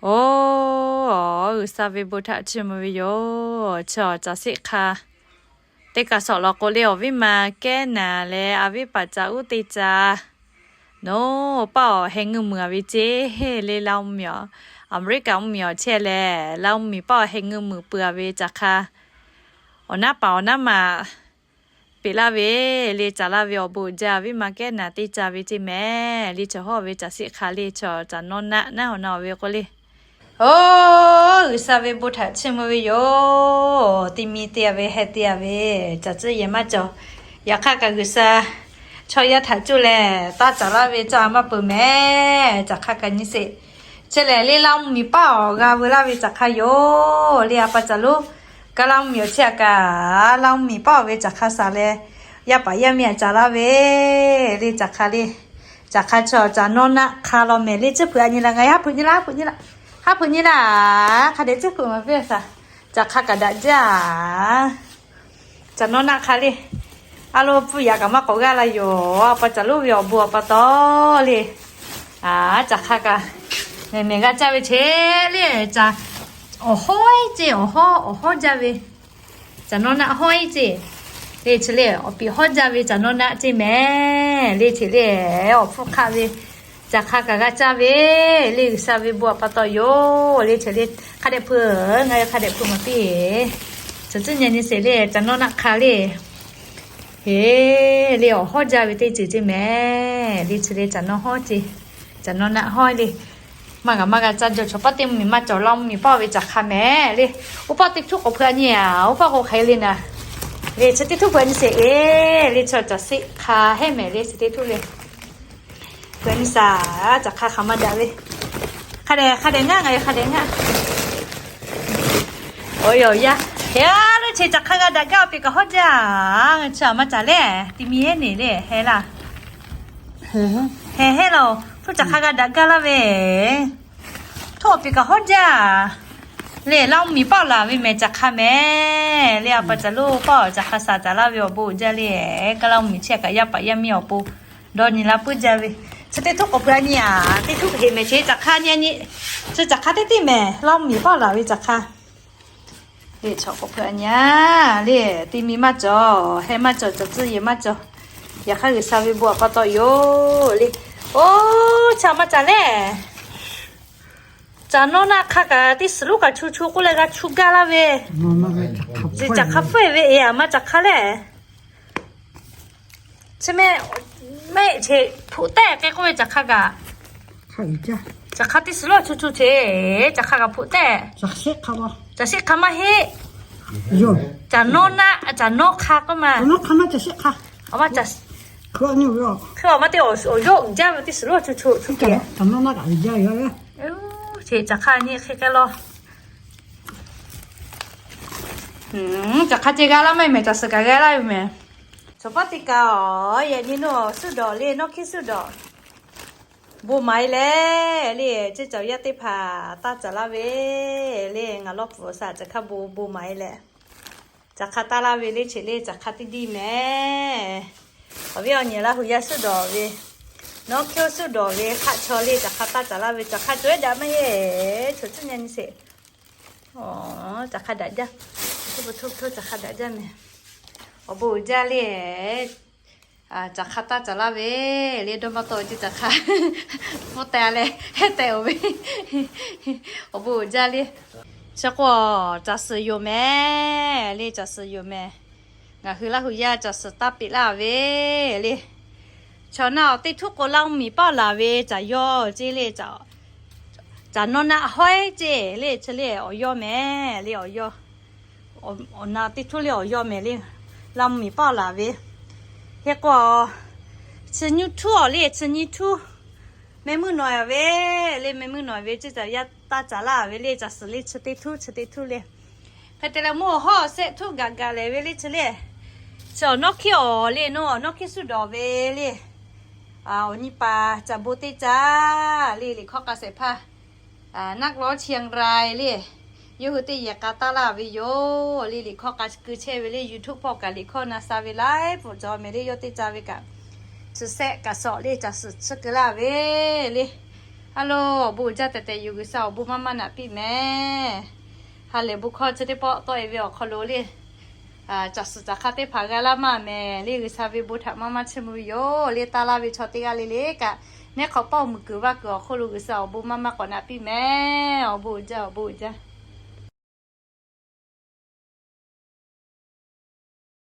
Oˬ, G'uiˬsha ve bon htaꞈ chiˇ mvuh ve yoˬ. Chi awˬ caˬ sheˆ hk'a teˇ kaˬ shawˍ law k'o le, awˬ viˉ ma kehˉ naˍ leh a viˉ paˍ caˬ uˉ te caˬ, nawˬ paˆ awˬ heh ngeuˇ muiˬ a ve ceˇ le. Laˇ mvuhˇmiˬ, Aˍmeˍriˆkaˍ mvuhˇmiˬ awˬ chehˇ lehˬ, Laˇ mvuhˇmiˬ paˆ awˬ heh ngeuˇ muiˬ peuˬ a ve caˬ hk'a awˬ naˉ paˍ awˬ naˉ maˬ peꞈ laˇ ve le. Caˬ laˇ ve awˬ bon uiˍ jaˇ, a viˉ ma kehˉ naˍ te caˬ ve ceˇ mehˍ le. Chaw hawˉ ve caˬ sheˆ hk'a le, chaw caˬ nawˇ naˆ naˉ awˬ na awˬ ve k'oˆ le. Oˬ, G'uiˬsha ve bon htaꞈ chiˇ mvuh ve yoˬ. Ti mi te a ve, heh te a ve, caˬ tcuhˇ yehˬ maˇ cawˬ. Yaꞈ hk'aˇ kaꞈ G'uiˬsha chaw yaˇ htaꞈ cuˇ leh taˇ caˬ laˇ ve caˇ maˇ peuˬ mehˍ. Caˬ hk'a kaꞈ nyi sheˍ. Chi lehˬ le, Laˇ mvuhˇmiˬ paˆ awˬ g'a veu laˇ ve caˬ hk'a yoˬ le. A pa caˬ lo kaꞈ Laˇ mvuhˇmiˬ awˬ chehˇ a kaꞈ, Laˇ mvuhˇmiˬ paˆ awˬ ve caˬ hk'a shaˍ leh, yaˇ paˍ yaˇ miˇ a caˬ laˇ ve le. Caˬ hk'a le, caˬ hk'a chaw caˬ nawˇ naˆ hk'a law mehˍ le. Tcuhˇ hpeuꞈ a nyi la, ngaˬ hui haˉ hpeuꞈ nyi la, haˉ hpeuꞈ nyi la, haˉ hpeuꞈ nyi la. Hk'a dehꞈ tcuhˇ hpeuꞈ maˍ piˇ a shaˍ. Caˬ hk'a kaꞈ daꞈ jaˇ. Caˬ nawˇ naˆ hk'a le, a lo pfuhˇ yaꞈ kaꞈ maˇ k'awꞈ g'aˇ la yoˬ. A pa caˬ lo ve awˬ bon a pa taw le. Caˬ hk'a kaꞈ mehˍ mehˍ g'a caˇ ve che le. Caˬ awˬ hawˉ ceˇ, awˬ hawˉ, awˬ hawˉ jaˇ ve. Caˬ nawˇ naˆ hawˉ ceˇ le. Chi le awˬ piˍ hawˉ jaˇ ve caˬ nawˇ naˆ ceˇ mehˍ le. Chi le awˬ hpfuhˇ hk'aˆ ve caˬ hk'a kaꞈ g'a caˇ ve le. G'uiˬsha ve bon a pa taw yoˬ le. Chi le hk'a dehꞈ hpeuꞈ, ngaˬ hui hk'a dehꞈ hpeuꞈ maˍ piˇ. Chaw tcuhˇ nyi nyi sheˍ le, caˬ nawˇ naˆ hk'a le. Heˍ le, awˬ hawˉ jaˇ ve teˇ ceuˬ ceˇ mehˍ le. Chi le caˬ nawˇ hawˉ ceˇ, caˬ nawˇ naˆ hawˉ le. Maˇ g'a maˇ g'a caˇ jaw. Chaw paˆ teˇ mvuhˇmiˬ maˇ cawˬ, Laˇ mvuhˇmiˬ paˆ ve caˬ hk'a mehˍ le. Oˇ paˆ teˇ htuˉ k'awꞈ hpeuꞈ a nyi a, oˇ paˆ k'o hk'aˬ hk'e le naˍ le. Chi teˇ htuˉ hpeuꞈ a nyi sheˍ e le. Chaw caˬ sheˆ hk'a hehˉ mehˍ le. Chi teˇ htuˉ le hpeuꞈ a nyi shaˍ. Caˬ hk'a hk'aˬ ma daꞈ ve. Hk'a dehꞈ, hk'a dehꞈ ngaˇ, ngaˬ hui hk'a dehꞈ ngaˇ. Oˇ yaˇ, oˇ yaˇ. Heˍ a le, chi caˬ hk'a g'a daꞈ gaˇ awˬ piˍ kaꞈ hawˉ jaˇ. Chi a maˇ caˬ le, ti mi heˉ neˍ le, heh laˇ. Heh heh laˇ oˬ. Hto caˬ hk'a g'a daꞈ gaˇ laˇ ve. Hto awˬ piˍ kaꞈ hawˉ jaˇ. Le Laˇ mvuhˇmiˬ paˆ laˬ ve mehˍ caˬ hk'a mehˍ. Le a pa caˬ lo paˆ awˬ caˬ hk'a shaˍ caˬ laˇ ve awˬ bon uiˍ jaˇ le. Kaꞈ Laˇ mvuhˇmiˬ chehˇ kaꞈ yaˇ paˍ yaˇ miˇ awˬ pon dawˇ nyi la puiˉ jaˇ ve. Chi teˇ htuˉ k'awꞈ hpeuꞈ a nyi a, teˇ htuˉ heˍ mehˍ che caˬ hk'a nyi a nyi. Chi caˬ hk'a teˇ teˇ mehˍ, Laˇ mvuhˇmiˬ paˆ laˬ ve caˬ hk'a. Le chaw k'awꞈ hpeuꞈ a nyi a, le ti mi maˇ cawˬ, heh maˇ cawˬ, caˬ tcuhˇ yehˬ maˇ cawˬ. Yaꞈ hk'aˇ G'uiˬsha ve bon a pa taw yoˬ le. Oˇ, chi a maˇ caˬ le. Caˬ nawˇ naˆ hk'a kaꞈ teˇ suhˍ lonˉ kaꞈ chu chu k'oˆ leh g'a chu gaˇ laˇ ve. Caˬ hk'a hpfuhˇ ve e a maˇ caˬ hk'a le. Chi mehˆ, mehˆ che hpfuhˆ tehˆ k'e k'oˆ ve caˬ hk'a kaꞈ. Caˬ hk'a teˇ suhˍ lonˉ chu chu che, caˬ hk'a kaꞈ hpfuhˆ tehˆ. Caˬ sheˆ hk'a maˇ heˆ. Caˬ nawˇ naˆ, caˬ nawˇ hk'a k'oˆ ma. Hk'e a maˇ te awˬ yawˇ uiˍ jaˇ ve teˇ suhˍ lonˉ chu chu chu te. Caˬ hk'a nyi hk'e k'ai law. Caˬ hk'a ce g'a laˇ maˇ heˆ mehˍ, caˬ suhˍ kaꞈ g'a laˇ ve mehˍ. Chaw paˆ teˇ kaꞈ awˬ yehˬ nyi lo suhˆ dawˬ le, nawˇ hkiˇ suhˆ dawˬ. Bon maˍ e leh le, ceˇ caˬ yaˇ teˇ hpaˍ taˇ caˬ laˇ ve le, ngaˬ lawˇ pfuhˍ shaˍ caˬ hk'a bon bon maˍ e leh, caˬ hk'a taˇ laˇ ve le, cheꞈ le caˬ hk'a teˇ diˇ mehˍ. Awˬ viˉ awˬ nyi Laˇ hu yaˇ suhˆ dawˬ ve, nawˇ hkiˇ suhˆ dawˬ ve hk'aˆ chaw le caˬ hk'a taˇ caˬ laˇ ve, caˬ hk'a cawˬ ehˉ daꞈ maˇ heˆ. Chaw tcuhˉ nyi nyi sheˍ. Caˬ hk'a daꞈ jaˇ. Caˬ hk'a daꞈ jaˇ mehˍ. Awˬ bon uiˍ jaˇ le. Caˬ hk'a taˇ caˬ laˇ ve le, dawˇ maˇ tawˆ ve ceˇ caˬ hk'a. Pfuhˇ teh leh hehˉ teh oˬ ve. Awˬ bon uiˍ jaˇ le. Chi k'o, caˬ suhˍ yoˬ mehˍ le, caˬ suhˍ yoˬ mehˍ. Ngaˬ hui Laˇ hu yaˇ caˬ suhˍ taˇ peꞈ laˇ ve le. Chaw naˆ awˬ teˇ htuˉ k'o Laˇ mvuhˇmiˬ paˆ laˬ ve caˬ yawˇ ceˇ le. Caˬ nawˇ naˆ hawˉ ceˇ le, chi le awˬ yawˇ mehˍ le, awˬ yawˇ. Awˬ na teˇ htuˉ le awˬ yawˇ mehˍ le, Laˇ mvuhˇmiˬ paˆ laˬ ve. Hk'e k'o, chi nyiˇ htuˉ awˬ le, chi nyiˇ htuˉ meh meuˇ nawˬ ve le, meh meuˇ nawˬ ve ceˇ caˬ yaˇ taˇ caˬ laˇ ve le, caˬ suhˍ le chi teˇ htuˉ, chi teˇ htuˉ le. Hk'e te leh mvuhˇ awˬ hawˉ awˬ sehˆ htuˉ gaˬ gaˬ lehˬ ve le chi le. Chi awˬ nawˇ hkiˇ awˬ le, nawˇ awˬ nawˇ hkiˇ suhˆ dawˬ ve le. Awˬ nyi paˍ caˬ bon teˇ caˬ le, liꞈ hkawˇ k'a shehˍ hpaˇ นักร้องเชียงราย le, yawˇ hui teˇ yehˬ k'a taˇ laˇ ve yoˬ le. Liꞈ hkawˇ k'a keu chehˇ ve le, YouTube hpawˇ kaꞈ liꞈ hkawˇ na sha ve laiˉ pfuhˍ cawˬ mehˍ le, yawˇ teˇ caˬ ve kaꞈ. Chi sehˆ kaꞈ shawˍ le, caˬ suhˍ tsuhˇ keu laˇ ve le. Ha lo, awˬ bon uiˍ jaˇ tehꞈ tehꞈ yoˬ. G'uiˬsha awˬ bon maˇ maˇ naꞈ piˇ mehˍ. Ha lehˬ, bon hkawˇ chi teˇ pawˆ tawˆ e ve awˬ hk'aw lo le, caˬ suhˍ caˬ hk'a teˇ hpaˍ g'a laˇ maˇ mehˍ le. G'uiˬsha ve bon htaꞈ maˇ maˇ chiˇ mvuh ve yoˬ le. Taˇ laˇ ve chaw teˇ g'aˇ le le kaꞈ, neˉ hk'awꞈ pawˆ muiˬ kuiˬ vaˇ kuiˬ awˬ hk'oˆ lo G'uiˬsha awˬ bon maˇ maˇ k'awꞈ naꞈ piˇ mehˍ. Awˬ bon uiˍ jaˇ, awˬ bon uiˍ jaˇ.